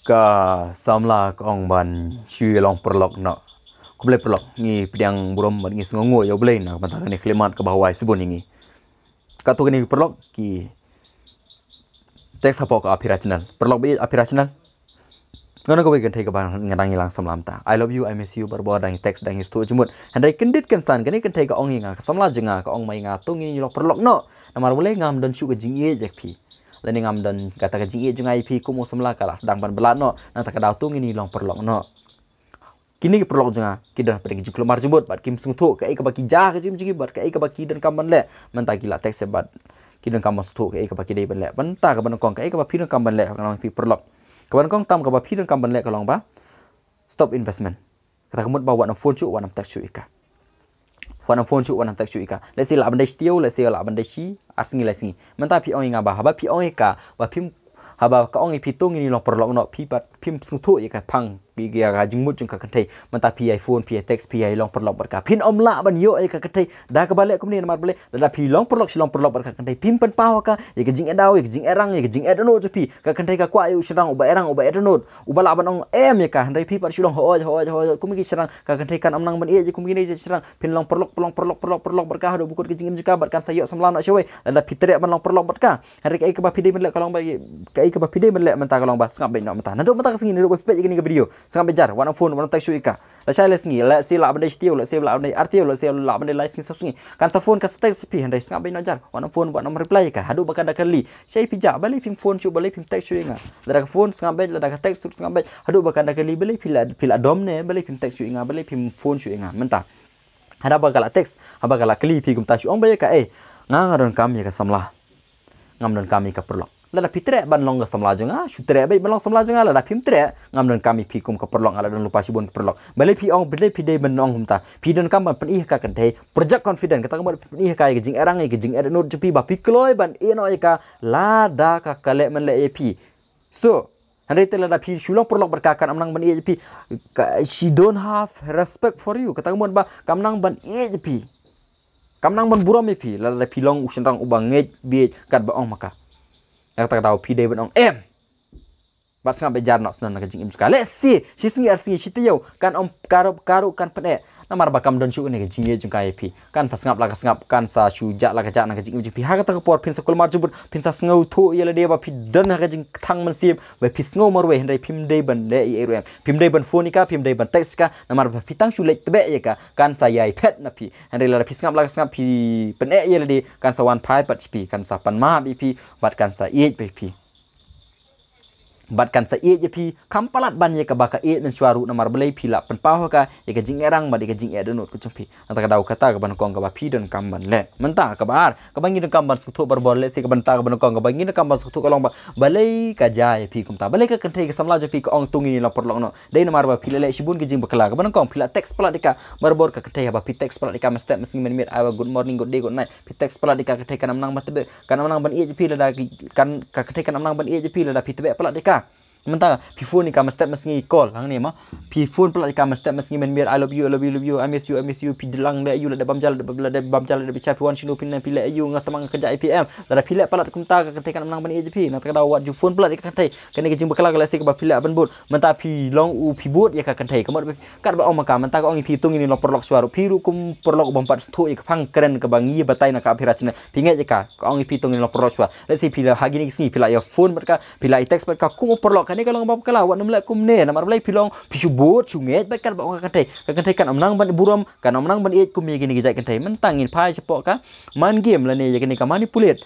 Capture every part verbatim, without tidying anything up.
Ka samla ka ong ban shu long paralok noh. Khublei paralok, ngi pdiang burom bad ngi sngewnguh ïa U Blei na ka bynta kane ka khyllipmat kaba wai shibun ïa ngi. Katto katne ki paralok ki text hapoh ka Aphira channel. Paralok ba ïeit Aphira channel, nga ong kawei ka kynthei kaba nga dang ïalang samla mynta. I love you, I miss you, barabor dang text, dang sngewthuh jingmut. Hynrei kyndit kynsan kane ka kynthei ka ong ïa nga, ka samla jong nga ka ong ma ïa nga, to ngin long paralok noh. Namar balei ngam don shuh ka jingïeit ïa phi. Lane ngam don kata ka jingïeit jong nga ïa phi kum u samla, ka la sdang ban bylla noh, nangta ka daw to ngin long paralok noh. Kine ki paralok jong nga ki don hapdeng ki jingkulmar jingmut bad kim sngewthuh kaei kaba ki jia ha ka jingim jong ki bad kaei kaba ki donkam ban leh. Mynta ki la text bad ki donkam ban sngewthuh kaei kaba ki dei ban leh. Mynta kaba nyngkong, kaei kaba phi donkam ban leh, ka long phi paralok. Kaba nyngkong tam kaba phi donkam ban leh ka long ba stop investment. Kata ka mut ba wat nym phone shuh, wat nym text shuh ïa ka. Wat nym phone shuh, wat nym text shuh ïa ka. Let's say lah ban dei shi taïew, let's say lah ban dei shi ar sngi lai sngi. Mynta phi ong ïa nga ba haba phi ong ïa ka ba phim, haba ka ong ïa phi to ngin long paralok noh, phi pat phim sngewthuh ïa ka phang, ïa ka jingmut jong ka kynthei. Mynta phi ïa phone, phi ïa text, phi ïa long paralok bad ka, phin ym lah ban ïoh ïa ka kynthei da kaba leh kumne. Namar balei? Lada phi long paralok, shi long paralok bad ka kynthei, phim pynpaw ha ka ïa ka jingïada, ïa ka jingerang, ïa ka jingïada noh jong phi. Ka kynthei ka kwah ïa u shynrang uba erang, uba ïada noh, uba lah ban ong em ïa ka. Hynrei phi pat shu long hooid hooid hooid kum ki shynrang, ka kynthei kan ym nang ban ïeit ïa kum kine ki shynrang. Phin long paralok, paralok, paralok, paralok, paralok bad ka haduh ba kut ka jingim jong ka bad kan sa ïoh samla noh shawei. Lada phi treh ban long paralok bad ka, hynrei kaei kaba phi dei ban leh ka long ba, kaei kaba phi dei ban leh mynta ka long ba sngap beit noh mynta. Naduh mynta ka sngi, naduh ba phi peit ïa kane ka video, sngap beit jar, wat nym phone, wat nym text shuh ïa ka. Lashai lai sngi, let's say lah ban dei shi taïew, let's say lah ban dei ar taïew, let's say lah ban dei lai sngi saw sngi, kan sa phone, kan sa text phi, hynrei sngap beit noh jar, wat nym phone, wat nym reply ïa ka haduh ba kan da kylli. Shai phi jah, balei phim phone shuh, balei phim text shuh ïa nga? Lada ka phone sngap beit, lada ka text sngap beit. Haduh ba kan da kylli, balei phi la, phi la dom ne, balei phim text shuh ïa nga, balei phim phone shuh ïa nga mynta? Haba ka la text, haba ka la kylli phi kumta, shu ong beit ïa ka, eh, nga nga donkam ïa ka samla, ngam donkam ïa ka paralok. Lada phi treh ban long ka samla jong nga, shu treh beit ban long samla jong nga. Lada phim treh, ngam donkam ïa phi kum ka paralok, nga la don lypa shibun ka paralok. Balei phi ong, balei phi dei ban ong kumta? Phi donkam ban pyni ha ka kynthei, project confident, kata ka mut phi pyni ha ka ïa ka jingerang, ïa ka jingïada noh jong phi ba phi kloi ban ïeh noh ïa ka lada ka, ka leh man leh ïa phi. So hynrei te lada phi shu long paralok bad ka, kan ym nang ban ïeit ïa phi. Ka, she don't have respect for you. Kata ka mut ba kam nang ban ïeit ïa phi, kam nang ban burom ïa phi lada phi long u shynrang uba ngeit bieit katba ong ma ka. Ïa kata ka daw phi dei ban ong em. Bad sngap beit jar noh shuh na ka jingim jong ka. Let's say shi sngi ar sngi, shi taïew, kan ym, ka ruh, ka ruh kan pyneh. Namar ba kam don shuh kane ka jingïeit jong ka ïa phi. Kan sa sngap la ka sngap, kan sa shu jah la ka jah na ka jingim jong phi. Ha kata ka por phin sa kulmar jingmut, phin sa sngewthuh ïa lade ba phi don ha ka jingkthang mynsiem ba phi sngew marwei, hynrei phim dei ban leh ei ei ruh em. Phim dei ban phone ïa ka, phim dei ban text ïa ka. Namar ba phi tang shu leit tbeh ïa ka, kan sa ïai phet na phi. Hynrei lada phi sngap la ka sngap, phi pyneh ïa lade, kan sa wan phai pat sha phi, kan sa pan map ïa phi bad kan sa ïeit beit ïa phi. Bad kan sa ïeit ïa phi, kham palat ban ïa kaba ka ïeit mynshuwa ruh. Namar balei? Phi la pynpaw ha ka ïa ka jingerang bad ïa ka jingïada noh ka jong phi. Nangta ka daw kata kaba nyngkong kaba phi donkam ban leh. Mynta kaba ar, kaba ngi donkam ban sngewthuh barabor, let's say kaba mynta kaba nyngkong kaba ngi donkam ban sngewthuh ka long ba balei ka jia ïa phi kumta? Balei ka kynthei, ka samla jong phi ka ong to ngin long paralok noh? Dei namar ba phi la leh shibun ki jingbakla. Kaba nyngkong phi la text palat ïa ka barabor. Ka kynthei haba phi text palat ïa ka mynstep mynsngi mynmiet, ai ba good morning, good day, good night, phi text palat ïa ka, ka kynthei kan ym nang ban tbeh, kan ym nang ban ïeit ïa phi lada ki, kan, ka kynthei kan ym nang ban ïeit ïa phi lada phi tbeh palat ïa ka. Mynta phi phone ïa ka mynstep mynsngi, call hangne mo. Phi phone palat ïa ka mynstep mynsngi mynmiet, I love you, I love you, love you, I miss you, I miss you. Phi dlang leh aïu, lada bam ja, lada, lada bam ja, lada bam ja, phi wan shano, phi nen, phi leh aïu, nga tymmen nga kynjah ïa phi em. Lada phi leh palat kumta, ka kynthei kan ym nang ban ïeit ïa phi. Nangta ka daw wat ju phone palat ïa ka kynthei. Kane ka jingbakla ka lehse kaba phi leh ban bud. Mynta phi long u phi bud ïa ka kynthei. Ka mut ba katba ong ma ka mynta ka ong ïa phi to ngin long paralok shuwa ruh, phi ruh kum paralok bym pat sngewthuh ïa ka phang kren kaba ngi batai na ka Aphira channel. Phi ngeit ïa ka, ka ong ïa phi to ngin long paralok shuwa. Let's say phi la ha kine ki sngi phi la ïa phone bad ka, phi la ïa text bad ka kum u paralok, kane ka long ba bakla. Wat nym leh kumne, namar balei? Phi long, phi shu bud shu ngeit bad katba ong ka kynthei. Ka kynthei kan ym nang ban burom, kan ym nang ban ïeit kum ïa kine ki jait kynthei. Mynta ngin phai shapoh ka mind game lane ïa kane ka manipulate,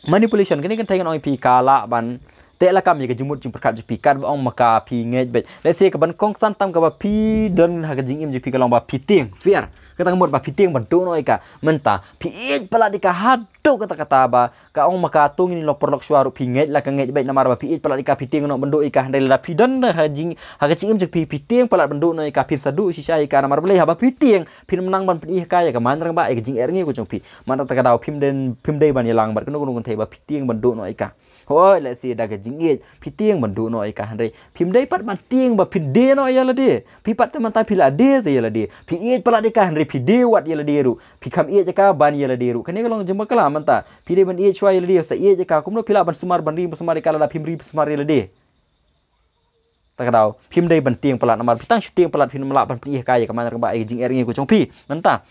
manipulation. Kane ka kynthei ngan ong ïa phi ka lah ban teh lakam ïa ka jingmut jingpyrkhat jong phi katba ong ma ka phi ngeit beit. Let's say kaba nyngkong, san tam kaba phi don ha ka jingim jong phi ka long ba phi tieng, fear. Kata ka mut ba phi tieng ban duh noh ïa ka. Mynta phi ïeit palat ïa ka haduh katta katta ba ka ong ma ka to ngin long paralok shuwa ruh phi ngeit la ka ngeit beit, namar ba phi ïeit palat ïa ka, phi tieng noh ban duh ïa ka. Hynrei lada phi don ha jing, ha ka jingim jong phi, phi tieng palat ban duh noh ïa ka, phin sa duh shisha ïa ka. Namar balei? Haba phi tieng phin ym nang ban pyni ha ka ïa ka man rangbah, ïa ka jingerang ïa ka jong phi. Mynta ka daw phim dei, phim dei ban ïalang bad kano kano kynthei ba phi tieng ban duh noh ïa ka. Hooid, let's say da ka jingïeit phi tieng ban duh noh ïa ka, hynrei phim dei pat ban tieng ba phin die noh ïa lade. Phi pat te mynta phi la die te ïa lade. Phi ïeit palat ïa ka hynrei phi die wat ïa lade ruh. Phi kham ïeit ïa ka ban ïa lade ruh. Kane ka long jingbakla mynta. Phi dei ban ïeit shuwa ïa lade, sa ïeit ïa ka. Kumno phi lah ban sumar ban ri ban sumar ïa ka lada phim ri ban sumar ïa lade? Ta ka daw phim dei ban tieng palat, namar phi tang shu tieng palat phim lah ban pyni ka ïa ka man rangbah ïa ka jingeh ngi ka jong phi. Mynta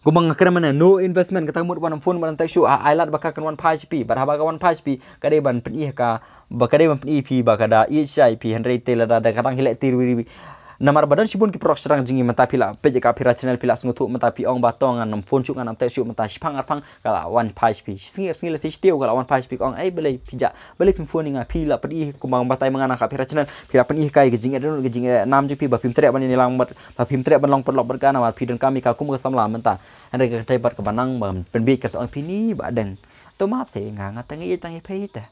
kumba nga kren mynne, no investment, kata ka mut wat nym phone, wat nym text shuh, ai lad ba ka kan wan phai sha phi, bad haba ka wan phai sha phi ka dei ban pyni ka, ba ka dei ban pyni phi ba ka da ïeit shai phi, hynrei te lada da ka dang hi leh tir wi wi. Namar ba don shibun ki paralok shynrang jong ngi, mynta phi la peit ïa ka Aphira channel, phi la sngewthuh, mynta phi ong ba to ngan nym phone shuh, ngan nym text shuh, mynta shiphang arphang ka la wan phai sha phi, shi sngi ar sngi lane shi taïew ka la wan phai sha phi, ka ong ei balei phi jah, balei phim phone ïa nga, phi la pyni kumba nga batai ma nga na ka Aphira channel, phi la pyni ka ïa ka jingeh dohnud, ka jingeh nam jong phi, ba phim treh ban ïalang bad, ba phim treh ban long paralok bad ka, namar phi donkam ïa ka kum ka samla mynta. Hynrei ka kynthei pat kaba nang ban pynbieit ka sa ong phi ni Bah Deng, to map seh ïa nga, nga tang ïeit tang ïa phi te,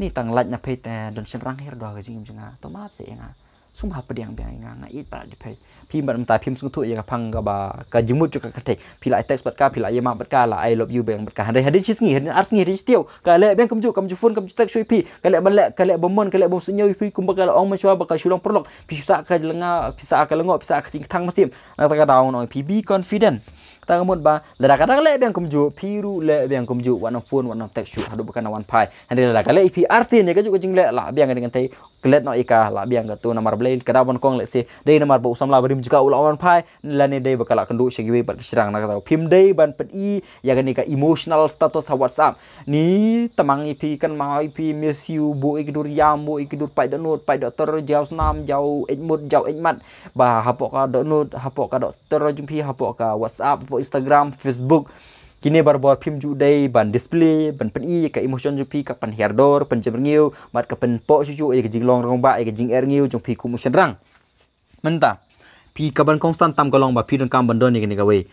ni tang lait na phi te, don shynrang hi ruh da ka jingim jong nga, to map seh ïa nga, sngewbha pdiang biang ïa nga, nga ïeit palat ïa phi. Phi bad mynta phim sngewthuh ïa ka phang kaba, ka jingmut jong ka kynthei. Phi la ai text bad ka, phi la ai map bad ka, la I love you biang bad ka, hynrei hadien shi sngi, hadien ar sngi, hadien shi taïew ka leh biang kumjuh, kam ju phone, kam ju text shuh ïa phi, ka leh ban leh, ka leh ban mon, ka leh ban suidñiew ïa phi, kumba ka la ong mynshuwa ba ka shu long paralok, phi shu sah ka lynga, phi sah ka lyngngoh, phi sah ka jingkthang mynsiem. Na kata ka daw ngan ong ïa phi, be confident. Kata ka mut ba lada ka dang leh biang kumjuh, phi ruh leh biang kumjuh, wat nym phone, wat nym text shuh haduh ba kan wan phai. Hynrei lada ka leh ïa phi arsien ïa kajuh ka jingleh, lah biang ka dei kynthei, klet noh ïa ka, lah biang ka, to namar balei ka daw ban kong, lehse dei namar ba u samla barim jong ka u la wan phai, lane dei ba ka la kynduh sha kiwei pat ki shynrang. Na kata phim dei ban pyni ïa kane ka emotional status ha WhatsApp. Ni tymmen ïa phi, kynmaw ïa phi, miss you, buh ïa ki dur ïam, buh ïa ki dur pait dohnud, pait dohter, jaw snam, jaw eit mut, jaw eit mat, ba hapoh ka dohnud, hapoh ka dohter jong phi, hapoh ka WhatsApp, hapoh Instagram, Facebook, kine barabor phim ju dei ban display, ban pyni ïa ka emotion jong phi, ka pynhiar dor, pynjem rngiew, bad ka pynpoh shuh shuh ïa ka jinglong rangbah, ïa ka jingeh rngiew jong phi kum u shynrang. Mynta phi, ka ban kongsan tam ka long ba phi donkam ban don ïa kane kawei,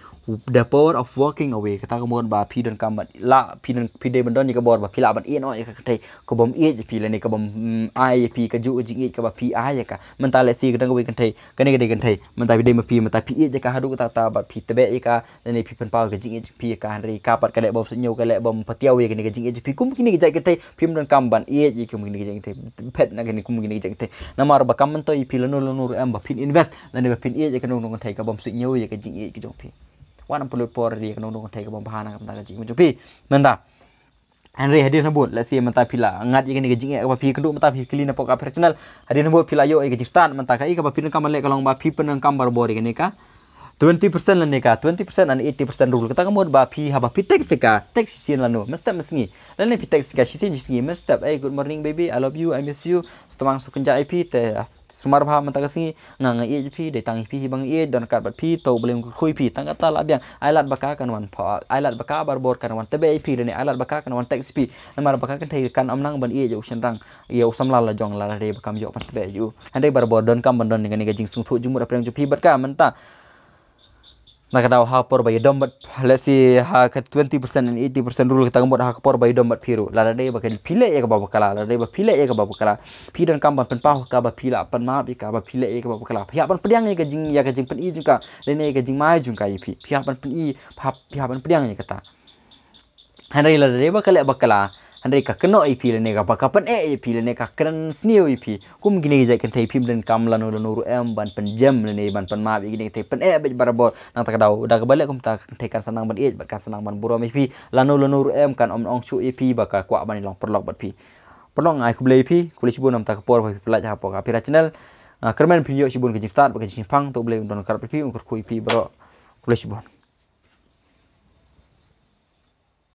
the power of walking away. Kata ka mut ba phi donkam ban, la phi don, phi dei ban don ïa ka bor ba phi lah ban ïeh noh ïa ka kynthei kabym ïeit ïa phi, lane kabym, mm, ai ïa phi kajuh ka jingïeit kaba phi ai ïa ka. Mynta lehse ka don kawei kynthei, kane ka dei kynthei, mynta phi dei ma phi, mynta phi ïeit ïa ka haduh katta katta bad phi tbeh ïa ka, lane phi pynpaw ka jingïeit jong phi ïa ka, hynrei ka pat ka leh bym suidñiew, ka leh bym patiaw ïa kane ka jingïeit jong phi. Kum kine ki jait kynthei phim donkam ban ïeit ïa kum kine ki jait kynthei, phet na kine kum kine ki jait kynthei. Namar ba kam myntoi ïa phi lano lano ruh em ba phin invest lane ba phin ïeit ïa kano kano kynthei kabym suidñiew ïa ka jingïeit ka jong phi. Wat nym pynlut por ïa kano kano kynthei kabym bha na ka bynta ka jingïeit jong phi. Mynta hynrei hadien habud, lehse mynta phi la ngat ïa kane ka jingeh kaba phi kynduh, mynta phi kylli na pok ka Aphira channel, hadien habud phi la ïoh ïa ka jingstad. Mynta kaei kaba phi donkam ban leh ka long ba phi pyndonkam barabor ïa kane ka twenty percent lane ka twenty percent and eighty percent rule. Kata ka mut ba phi haba phi text ïa ka, text shisien lano, mynstep mynsngi, lane phi text ïa ka shisien shisngi, mynstep, ei good morning baby, I love you, I miss you, sngewthuh, sngewkynjah ïa phi te, sumar bha mynta ka sngi, nga nga ïeit ïa phi, dei tang ïa phi hi ba nga ïeit, don kat bad phi, to U Blei un kyrkhu ïa phi. Tang katta lah biang, ai lad ba ka kan wan pha, ai lad ba ka barabor kan wan tbeh ïa phi, lane ai lad ba ka kan wan text ïa phi. Namar ba ka kynthei kan ym nang ban ïeit ïa u shynrang, ïa u samla la jong, lada dei ba kam ïoh ban tbeh ïa u. Hynrei barabor donkam ban don ïa kane ka jingsngewthuh jingmut hapdeng jong phi bad ka. Mynta na ka daw ha ka por ba ïadom bad, lehse ha ka twenty percent and eighty percent rule, kata ka mut ha ka por ba ïadom bad phi ruh, lada dei ba ka phi leh ïa kaba bakla, lada dei ba phi leh ïa kaba bakla, phi donkam ban pynpaw ha ka ba phi lah pynmap ïa ka, ba phi leh ïa kaba bakla. Phi hap ban pdiang ïa ka jing, ïa ka jingpyni jong ka, lane ïa ka jingmai jong ka ïa phi. Phi hap ban pyni, phi hap, phi hap ban pdiang ïa kata. Hynrei lada dei ba ka leh bakla, hynrei ka kynnoh ïa phi lane ka, ba ka pyneh ïa phi lane ka kren sniew ïa phi, kum kine ki jait kynthei phim donkam lano lano ruh em ban pynjem lane ban pynmap ïa kine ki kynthei, pyneh beit barabor. Nangta ka daw da kaba leh kumta ka kynthei kan sa nang ban ïeit bad kan sa nang ban burom ïa phi. Lano lano ruh em kan ym ong shuh ïa phi ba ka kwah ban ïalong paralok bad phi. Paralok, nga ai khublei ïa phi, khublei shibun namar ka por ba phi peit ha pok ka Aphira channel. Nga kyrmen phin ïoh shibun ka jingstad bad ka jingshemphang, to U Blei un don ryngkat bad phi, un kyrkhu ïa phi baroh. Khublei shibun.